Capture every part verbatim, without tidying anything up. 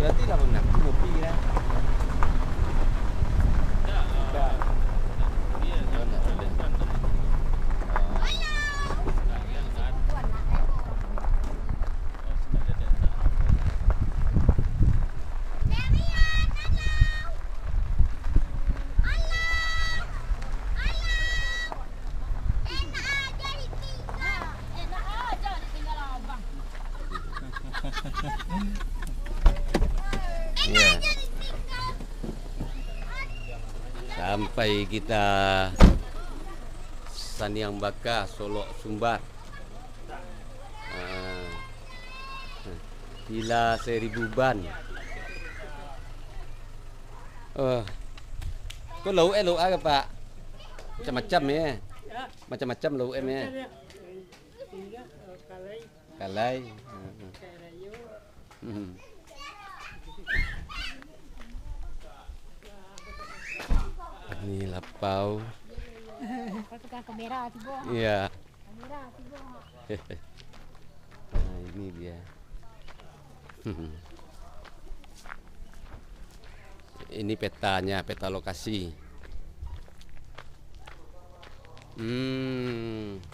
Berarti lah mengaku kopi lah. Iya. Sampai kita Saniang Baka, Solok Sumbar. Ah. Villa Seribu Ban. Oh. Ko lauak eh, lauak ah, Pak? Macam-macam eh. Macam-macam lauak eh. Kalai. Hmm. Ni lapau. Kau tukang kamera tibo. Iya. Kamera tibo. Nah, ini dia. Ini petanya, peta lokasi. Hmm.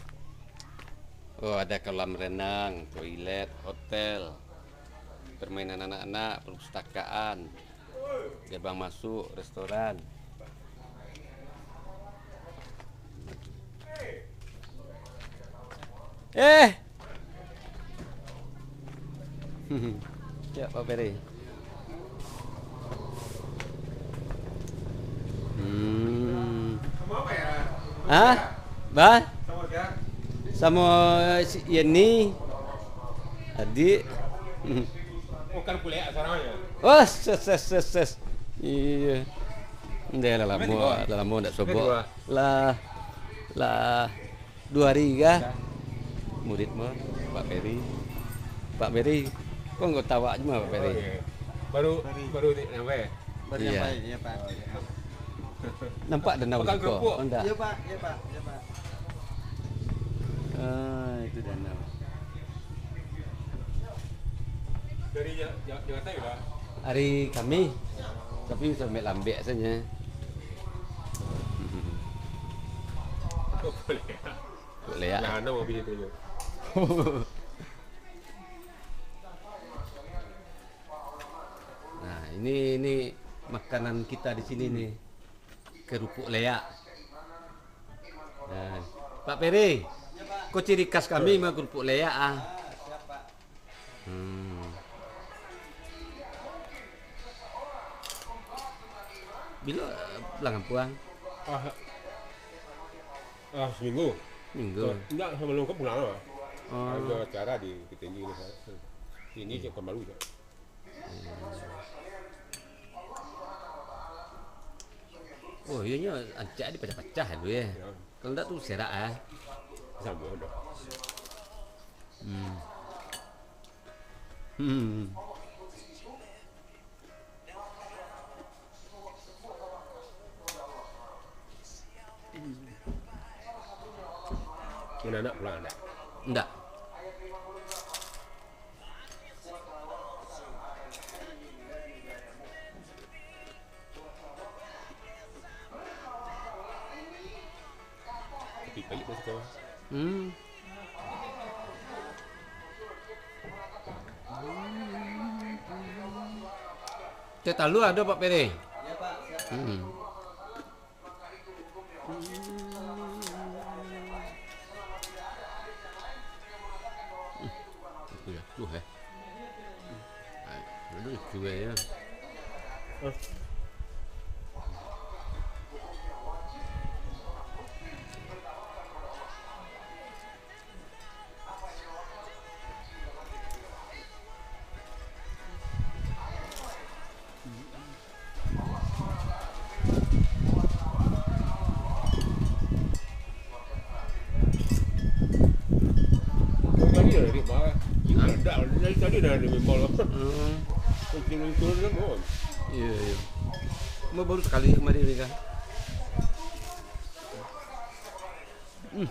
Oh, ada kolam renang, toilet, hotel, permainan anak-anak, perpustakaan, gerbang masuk, restoran. Eh! Ya, Pak Peri. Hmm. Hah? Bah? Samo si Yeni. Adik. Bukan kuliah asrama ya? Oh, ses, ses, ses, ses. Iya. Ndak lah lamo, lah lamo ndak sobok. Lah, lah. Duo hari kah? Murid mah, Pak Peri. Pak Peri, kok anggota awak je mah, Pak Peri? Oh, iya. Baru, baru nyampai? Baru nyampai, iya, Pak. Nampak danau di siko? Ndak. Iya, Pak. Iya, Pak. Iya, Pak. Ah, itu danau. Dari Ja-, Ja-, Jakarta ya, Pak? Hari Kamis. Tapi bisa lambek-lambek saja. Boleh. Boleh, ya. Lah, anu habis itu je. Nah, ini, ini makanan kita di sini nih. Kerupuk leak. Nah, Pak Peri, ko ciri khas kami mah kerupuk leak, ah. Hmm. Bilo, eh, pulang kampuang? Ah, ah, seminggu. Seminggu. Enggak, sebelum ko pulang lah. Oh. Ada acara di Petinju ni. Ini cek baru je. Oh, iyo nyo rancak dipacah-pacah dulu, ya. Ya. Kalau ndak tu serak, ah. Samo doh. Hmm. Hmm. Anak-anak pulang ndak? Ndak. Tapi baik tu suka. Hmm. Teh talua ado, Pak Peri? Hmm. Itu ya, tuh, eh. Ai, aduh, cuek ya. Tadi dah, dari tadi dah ada memang lah. Hmm. Kucing-kucing dia pun. Iya, iya. Cuma baru sekali kemarin ni kan. Hmm.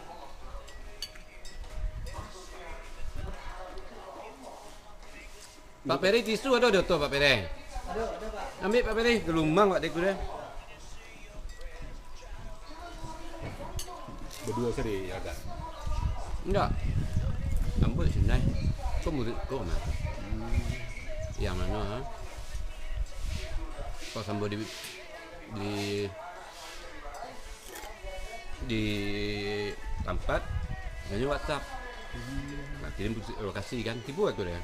Pak Peri, tisu ado di oto, Pak Peri? Ado, ado, Pak. Ambiak, Pak Peri, galumang awak di ko deh. Baduo sajo agak. Indak. Sambuik sinan. Ko murid ko mah. Yang mano, ha? Ko sambuik di, di, di tampek, nyo WhatsApp. Nah, kirim lokasi kan, tibo aku deh.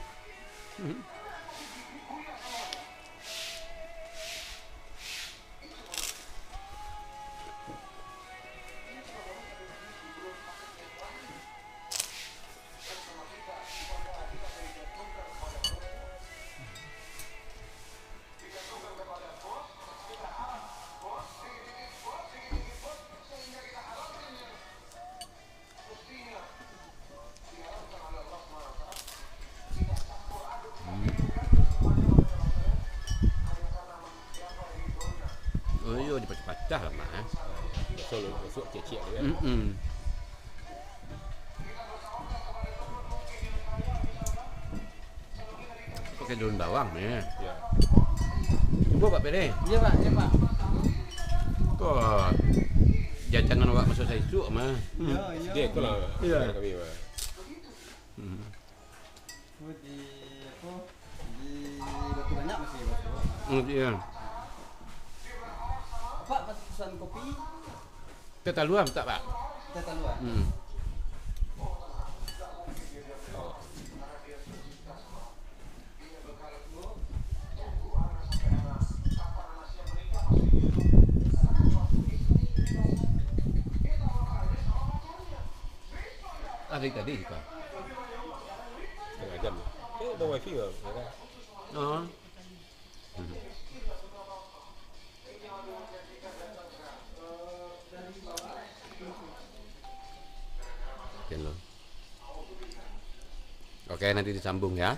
Oh iyo, dipacah-pacah lah, Mak, eh. Biaso lo, biaso ciek-ciek tu, kan. Mm-mm. Pakai daun bawang ni. Ya. Cubo, Pak Peri. Iya, Pak. Iya, Pak. Ko jajanan awak maso saisuak mah. Iya, iya. Dia ko lah. Iya. Kami mah. Hmm. Oh, di apa? Di Batu Banyak masih, Pak? Hmm, iya. Pak, pas pesan kopi? Teh talua mintak, Pak. Teh talua? Hmm. Ah, dari tadi, Pak. Setengah jam. Eh, ada wifi lah, ya kan? Oh. Oke, lo. Oke, nanti disambung ya.